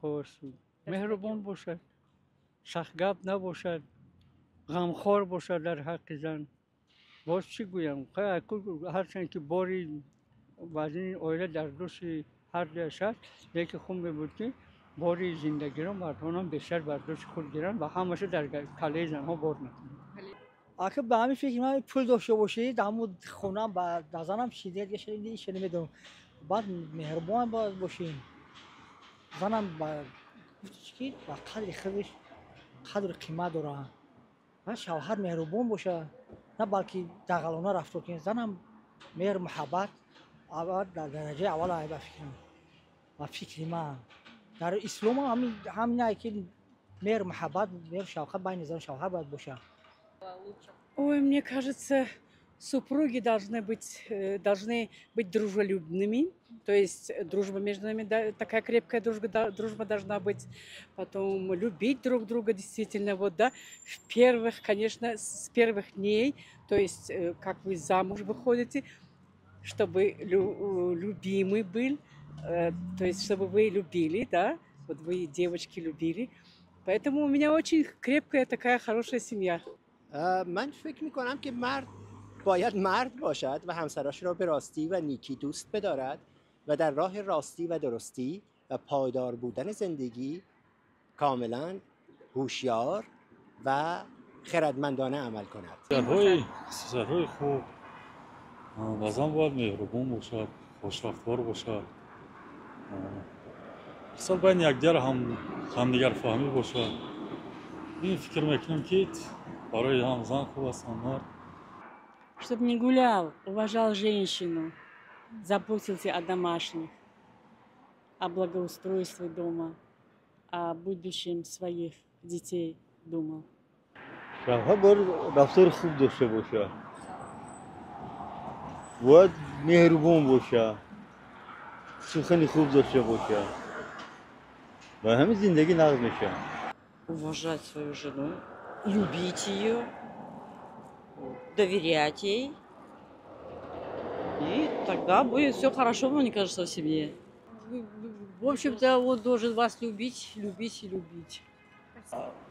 Хуш, меҳрубон бошад, сахтгап набошад, ғамхор бошад дар ҳаққи зан. Боз чӣ гӯям? Ҳарчанд ки бори вазни оила дар дӯши ҳар дуяш аст, лекин хуб мебуд, ки бори зиндагиро мардонам бештар бар дӯши худ гиранд ва ҳамаша дар каллаи занҳо бор накунанд. Ака, ба ҳамин фикри ман, пул дошта бошед, ҳамун хона ба занам шидиша намедонам. Баъд меҳрубон бояд бошем. Занам ба ки ба қадри худаш қадру қимат дорад. Шавҳар меҳрубон бошад, на балки дағалона рафтор кунед. Занам меҳр, муҳаббат дар дараҷаи аввал, ба фикрам, ба фикри ман, дар ислом ҳаминае, ки меҳр, муҳаббат, меҳр, шавқат байни зану шавҳар бояд бошад. Ой, мне кажется, супруги должны быть дружелюбными, то есть дружба между нами, да, такая крепкая дружба, да, дружба должна быть. Потом любить друг друга действительно, вот, да, в первых, конечно, с первых дней, то есть как вы замуж выходите, чтобы любимый был, то есть чтобы вы любили, да, вот вы, девочки, любили. Поэтому у меня очень крепкая такая хорошая семья. من فکر میکنم که مرد باید مرد باشد و همسرش را به راستی و نیکی دوست بدارد و در راه راستی و درستی و پایدار بودن زندگی کاملا هوشیار و خردمندانه عمل کند. خصوصیت‌های خوب ба зан: бояд меҳрубон бошад, хушрафтор бошад, мисол, байни якдигар ҳамдигарфаҳмӣ бошад. Ин фикр мекунам, ки барои ҳам зан хуб аст, ҳам мард. Чтобы не гулял, уважал женщину, заботился о домашних, о благоустройстве дома, о будущем своих детей думал. Шавҳар бояд рафтори хуб дошта бошад, бояд меҳрубон бошад, сухани хуб дошта бошад ва ҳамин зиндагӣ нағз мешавад. Уважать свою жену, любить ее, доверять ей. И тогда будет все хорошо, мне кажется, в семье. В общем-то, он должен вас любить, любить и любить.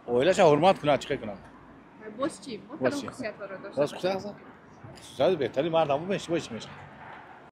Оилаша ҳурмат кунад, чӣ кунад? Боз чӣ? Бо Боз кадом чӣ? хусусиятҳоро дошта Боз бошад? Хусусият, беҳтари мард ҳамон меши, боз чӣ мешавад?